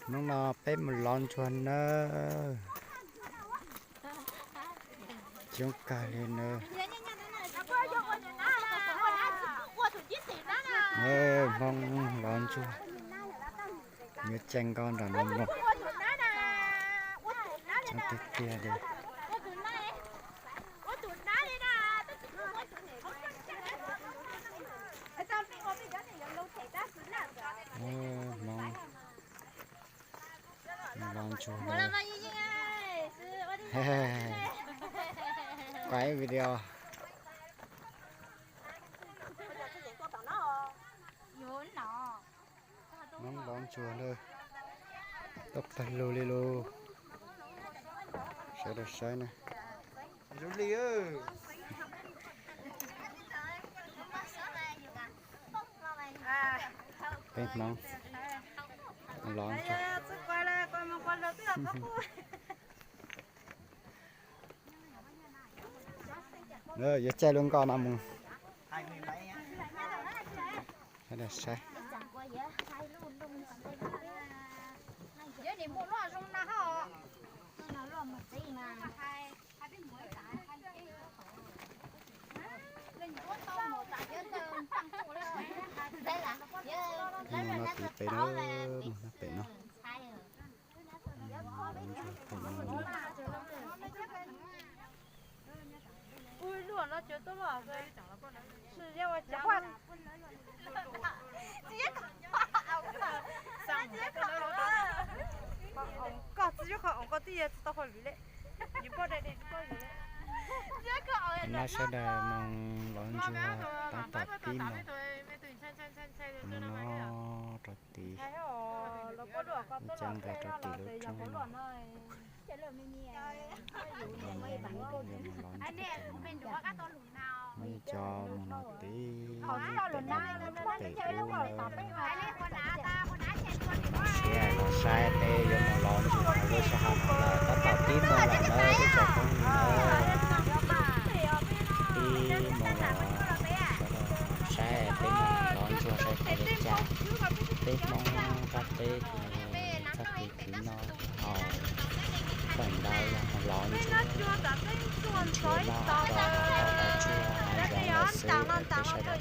Hnub no peb mus lov ntsuag nawb. Coob kawg li nawb. Hmoob lov ntsuag, yuav caij nkoj nram no mus. Coob tiag tiag li. Hmoob lov ntsuag. Quay video. Hmoob lov ntsuag na, tuaj tag lug li lauj. Sawv daws saib na. Peb Hmoob lov ntsuag. Yuav caij lub nkoj no mus. Sawv daws saib. Mus no tiv pem na, mus no pem no. Koj txiv, koj tij tsis tau hauj lwm li. No sawv daws mus lov ntsuag tab tom pib mus no rau tid. Coj nqes rau tim lub roob no. Muaj cov mus no tid, pem ub no. Siab los saib peb yuav mus lov ntsuag lub sij hawm no lawm, tab tom pib mus lawm nawb ib tsoom phooj ywg nawb. Pib mus lawm, sawv daws saib peb mus lov ntsuag saib puas li cas. Peb Hmoob qab teb txoj kev pib no hauv feem ntau yog mus lov ntsuag, nrhiav noj rau tau tau tshuaj hav zoov lawm xwb, peb sawv daws tau